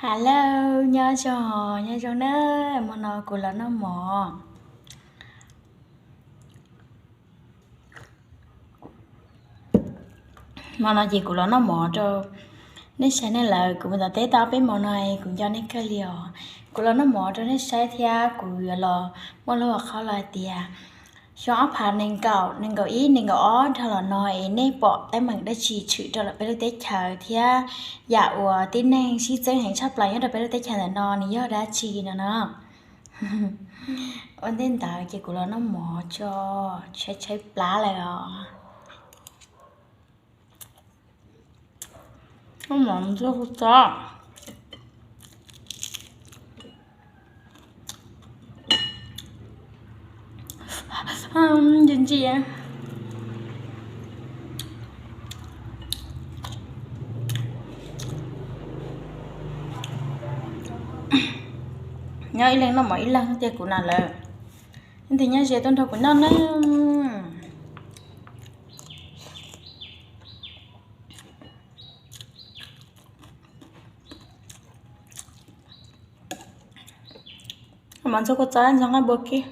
Hello, nyob zoo, nyob zoo na, hmo no kuv los noj mov. Hmo no ces kuv los noj mov rau nej saib nej lawm, kuv mus tom teb tau peb hmo no kuv nco nej kawg li os. Kuv los noj mov rau nej saib thiab kuv yuav los muaj lub hom qhov los hais tias xyoo ob phav nees nkaum, nees nkaum ib, nees nkaum ob dhau los no es nej pom teeb meem dab tsi tshwm rau lawm peb lub teb chaws thiab yam uas tib neeg sib txeeb heev tshaj plaws nyob rau peb lub teb chaws ntawm no nws yog dab tsi no na. Ua ntej ntawd ces kuv los noj mov tso, tshaib tshaib plab lawm os. Noj mov ntxuag kua txob. Ntsia ntsia. Nyob ib leeg noj mov ib leeg tiag kuv na lawm. Leej twg nyob ze tuaj nrog kuv noj na. Mov ntxuag kua txob ntxoog nqaij npua kiag.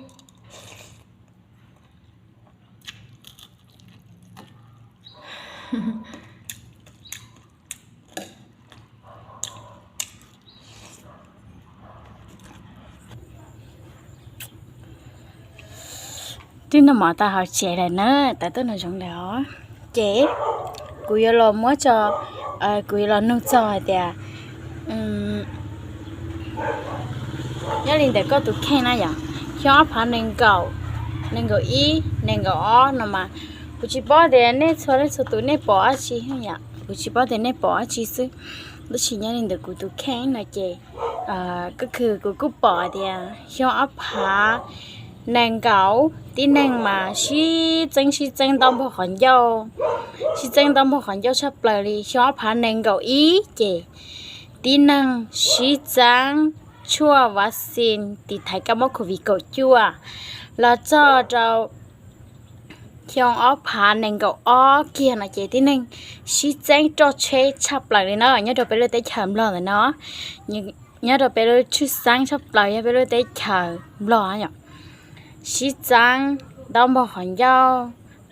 Twb noj mov tag hauv tsev lawm na, tawm tuaj nram zoov lawm os. Ces kuv yuav los muab tso, kuv yuav los nug txog hais tias, nyob li ntawm koj tus kheej na yom, xyoo ob phav nees nkaum, nees nkaum ib, nees nkaum ob no mas, kuv tsis paub tias nej txhua leej txhua tus nej pom dab tsi yom, kuv tsis paub tias nej pom dab tsi xwb. Tab sis nyob li ntawm kuv tus kheej no ces, koj khw kuv kuj pom tias xyoo ob phav nees nkaum tib neeg mas sib txeeb sib txeeb ntaub npog qhov ncauj, sib txeeb ntaub npog qhov ncauj tshaj plaws li. Xyoo ob phav nees nkaum ib ces tib neeg sib txeeb tshuaj vaccine tiv thaiv kab mob covid kaum cuaj los txog rau xyoo ob phav nees nkaum ob kiag no ces tib neeg sib txeeb roj tsheb tshaj plaws li na nyob rau peb lub teb chaws Nplog ntawm no. Nyob rau peb lub tshwj xeeb tshaj plaws yog peb lub teb chaws Nplog yom, sib txeeb ntaub npog qhov ncauj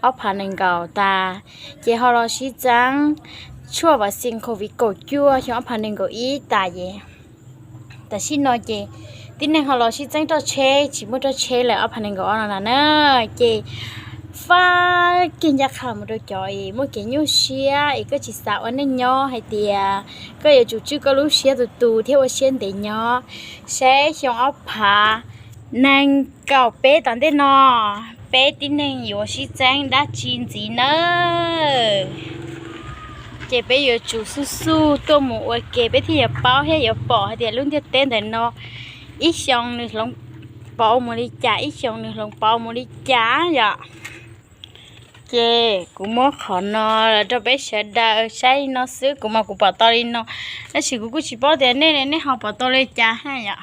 ob phav nees nkaum tas, ces ho los sib txeeb tshuaj vaccine covid kaum cuaj xyoo ob phav nees nkaum ib tas ces tam sim no ces tib neeg ho los sib txeeb roj tsheb, tsis muaj roj tsheb lawm ob phav nees nkaum ob no na. Ces fab kiag ncaj qha mus rau cov es muaj kev nyuaj siab es koj tsis xav ua neej nyob hais tias koj yuav tsum tswj koj lub siab tus tus thiab ua siab ntev nyob, saib xyoo ob phav nees nkaum peb tom ntej no peb tib neeg yuav sib txeeb dab tsi ntxiv nawb. Ces peb yuav tsum xub xub tuaj mus ua ke peb thiaj yuav paub thiab yuav pom hais tias lub ntiaj teb ntawm no ib xyoo nws hloov pauv mus li cas, ib xyoo nws hloov pauv mus li cas yom. Ces kuv muab qhov no los rau peb sawv daws saib li no xwb, kuv mas kuv pom tau li no, tab sis kuv kuj tsis paub tias nej, nej ho pom tau li cas yom.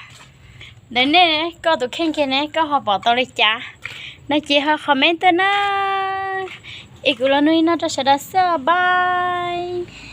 Ntawm nej, koj tus kheej kiag ne koj ho pom tau li cas no ces ho comment tuaj na. Es kuv los nug li no rau sawv daws xwb, bye.